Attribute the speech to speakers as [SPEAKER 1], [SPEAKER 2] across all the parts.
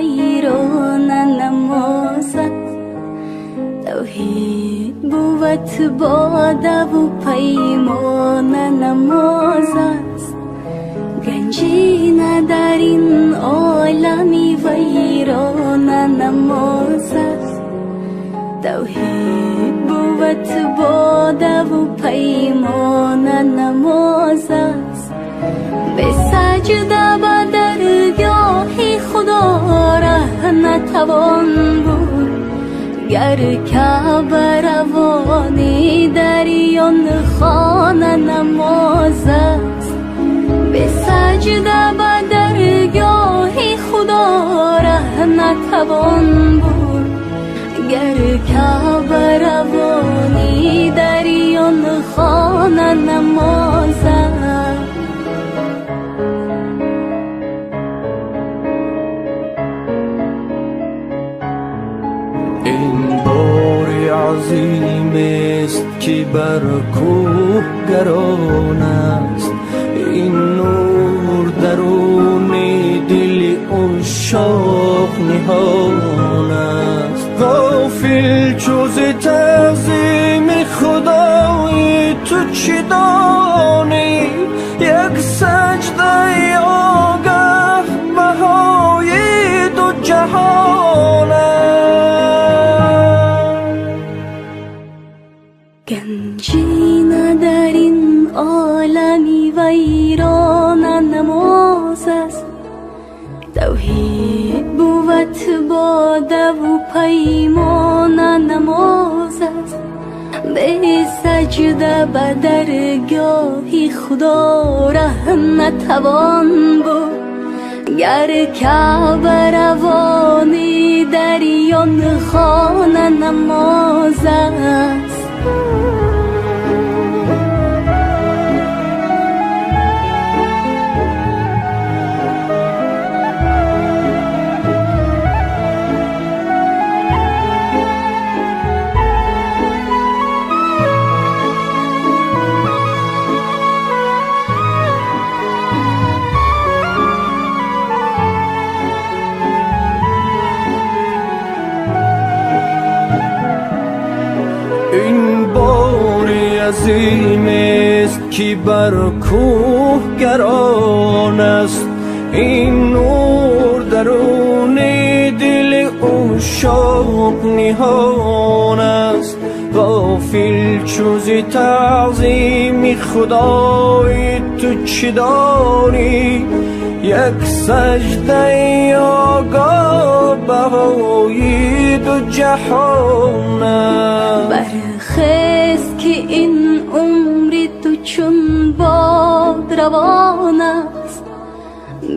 [SPEAKER 1] вайрона намоз аст. Тавҳид бувад бодаву паймона намоз аст. Ганҷина дар ин олами вайрона намоз аст. Тавҳид бувад бодаву паймона намоз аст. Бе саҷда ба даргоҳи Худо раҳ натавон бурд, гар Каъба равонӣ дарён хона намоз аст. Бе саҷда ба даргоҳи Худо раҳ натавон бурд, гар Каъба равонӣ дарён хона намоз аст.
[SPEAKER 2] Ин бори азим аст, ки бар кӯҳ гарон аст. Ин нур даруни дили ушшоқ ниҳон аст. Ғофил чу зи таъзими Худои ту чӣ донӣ? Як саҷдаи огаҳ баҳои ду ҷаҳон аст.
[SPEAKER 1] Ганҷина дар ин олами вайрона намоз аст. Тавҳид бувад бодаву паймона намоз аст. Бе саҷда ба даргоҳи Худо раҳ натавон бурд, гар Каъба равонӣ дарён хона намоз аст.
[SPEAKER 2] Ин бори азим аст, ки бар кӯҳ гарон аст. Ин нур даруни дили ушшоқ ниҳон аст. Ғофил чу зи таъзими Худои ту чӣ донӣ? Як саҷдаи огоҳ баҳои ду ҷаҳон аст.
[SPEAKER 1] Бархез, ки ин умри ту чун бод равон аст.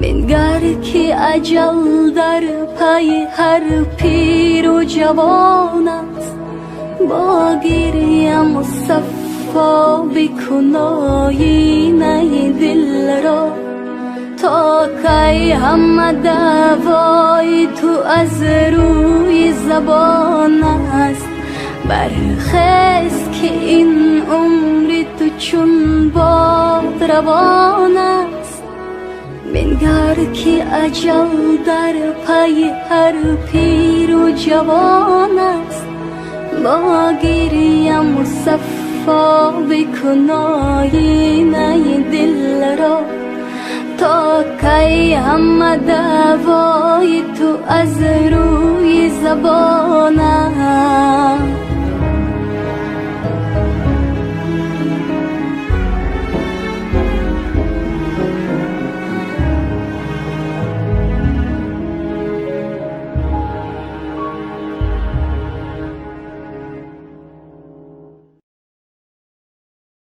[SPEAKER 1] Бингар, ки аҷал дар пайи ҳар пиру ҷавон аст. Бо гиря мусаффо бикун оинаи дилро, то кай ҳама даъвои ту аз рӯи забон аст. Бархез, ки ин умри ту чун бод равон аст. Бингар, ки аҷал дар пайи ҳар пиру ҷавон аст. Бо гиря мусаффо бикун оинаи дилро, то кай ҳама даъвои ту аз рӯи забон